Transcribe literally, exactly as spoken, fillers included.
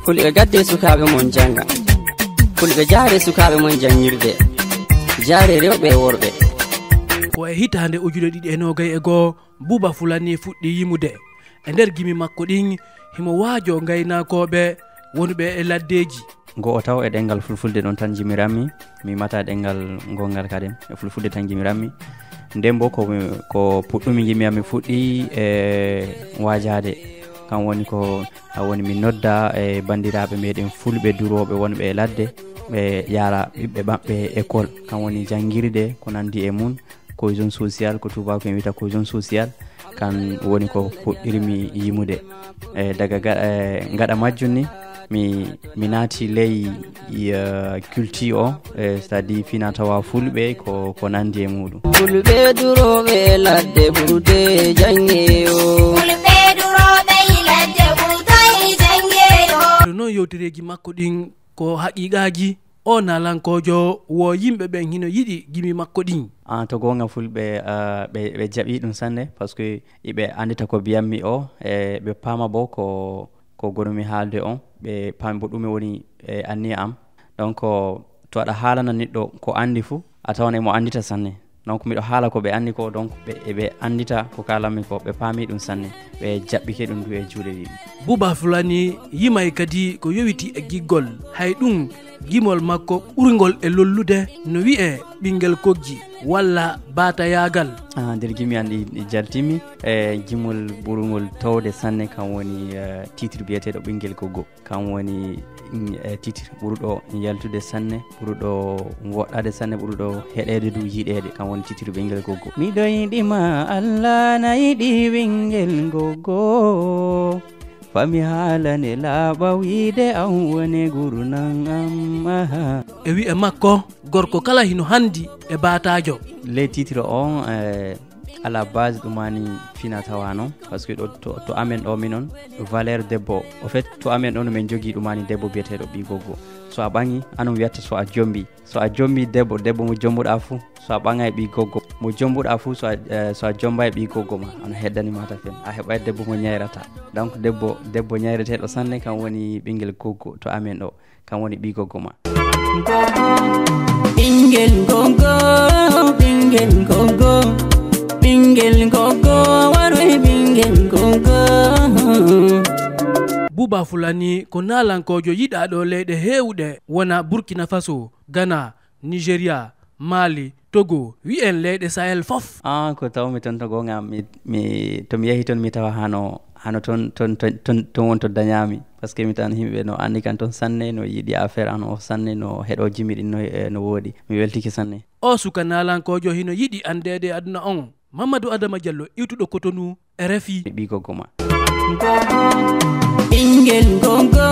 Fulɓe gadde sukaaɓe mon jannga. Fulɓe jaare sukaaɓe mon janngirde. Jaare rewɓe e worɓe. Ko e hitaande ujunere ɗiɗi e noogay e goo, Buuba Fulani fuɗɗi yimude. E nder gimi makko ɗin, himo waajoo ngaynaakooɓe wonɓe e laddeeji. Ngo o taw e ɗenngal fulfulde ɗon tan jimirammi, mi mata ɗenngal ngongal kaden, e fulfulde tan jimirammi. Nden bo ko, ko puɗɗumi jimi am mi fuɗɗi e waajaade. Kan woni ko a woni mi nodda e banndiraaɓe meɗen fulɓe durooɓe wonɓe e ladde, ɓe yaara ɓiɓɓe maɓɓe école. Kan woni janngirde ko nandi e mun, cohésion sociale, ko tubaako en wiyata cohésion sociale. Kan woni ko puɗɗirmi yimude. E, daga ga-, e, gaɗa majjum ni, mi, mi naati ley, e, culture o, e, c'est-à-dire fina tawa fulɓe ko, ko nandi e muɗum. Fulɓe durooɓe ladde ɓurdude janngeyo. Fulɓe durooɓe ladde ɓurdude janngeyo. Ɗum noon yewtereeji makko ɗin ko haqiiqaaji. O naalankoojo wo yimɓe ɓen hino yiɗi gimi makko ɗin. Ah, to goonga fulɓe, ah, ɓe, ɓe jaɓi ɗum sanne, parce que iɓe anndita ko biyammi o, e ɓe paama bo ko, ko gonumi haalde on, ɓe paami bo ɗume woni, e, anniya am. Donc, to aɗa haalana neɗɗo ko anndi fu, a tawan emo anndita sanne. Donc, miɗo haala ko ɓe anndi ko, donc, ɓe, ɓe anndita ko kaalammi ko, ɓe paami ɗum sanne, ɓe jaɓɓike ɗum du e juuɗe ɗiɗi. Buuba Fulani yimay kadi ko yowiti e giggol. Hay ɗum, gimol makko ɓurngol e lollude no wi'ee ɓinngel koggi walla baatayaagal. Ah, nder gimi an ɗi, ɗi jaltimi, e gimol ɓurngol towde sanne, kan woni, eh, titre biyeteeɗo Ɓinngel Koggo. Kan woni, mm, e titre ɓuruɗo yaltude sanne, ɓuruɗo woɗɗaade sanne, ɓuruɗo heɗeede du yiɗeede. Kan woni titre Ɓinngel Goggo. Miɗo yiɗi ma, Allah na yiɗi ɓinngel goggo. Fami haalane laaɓa wiide an woni gurnan am, aha. E wi'e makko, gorko kala hino handi e baataajo. Les titres on, eh, à la base ɗumani fina tawa non, parce que ɗo to, to amen ɗo minon, valeur debbo, au fait, to amen ɗo no min jogii ɗumani debbo biyeteeɗo ɓii goggo. So a ɓaŋi, anum wiyatta so a jombi. So a jombi debbo, debbo mo jombuɗa fu, so a ɓaŋay ɓii goggo, mo jombuɗa fu, so a, eh, so a jombay ɓii goggo ma, ana heddani ma ta fen. A heɓay debbo mo ñayrata. Donc debbo, debbo ñayreteeɗo sanne, kan woni ɓinngel goggo to amen ɗo. Kan woni ɓii goggo ma. Ɓinngel goggo, ɓinngel goggo, ɓinngel goggo, waroy ɓinngel goggo. Buuba Fulani ko naalankoojo yiɗaaɗo leyɗe heewuɗe, wona Burkina Faso, Ghana, Nigeria, Mali, Togo, wi'en leyɗe Sahel fof. Ah, ko tawmi toon to goonga, mi, mi, to mi yahi toon mi tawa hano, hano toon, toon, toon, toon, toon won to dañaami. Parce que mi tan yimɓe no anndi kan toon sanne, no yiɗi affaire an o sanne, no heɗo jimi ɗin no, eh, no woodi. Mi weltike sanne. O suka naalankoojo hino yiɗi anndeede e aduna on. Mamadou Adama Diallo, iwtuɗo Cotonou, R F I. Ɓii goggo ma. Ɓinngel goggo,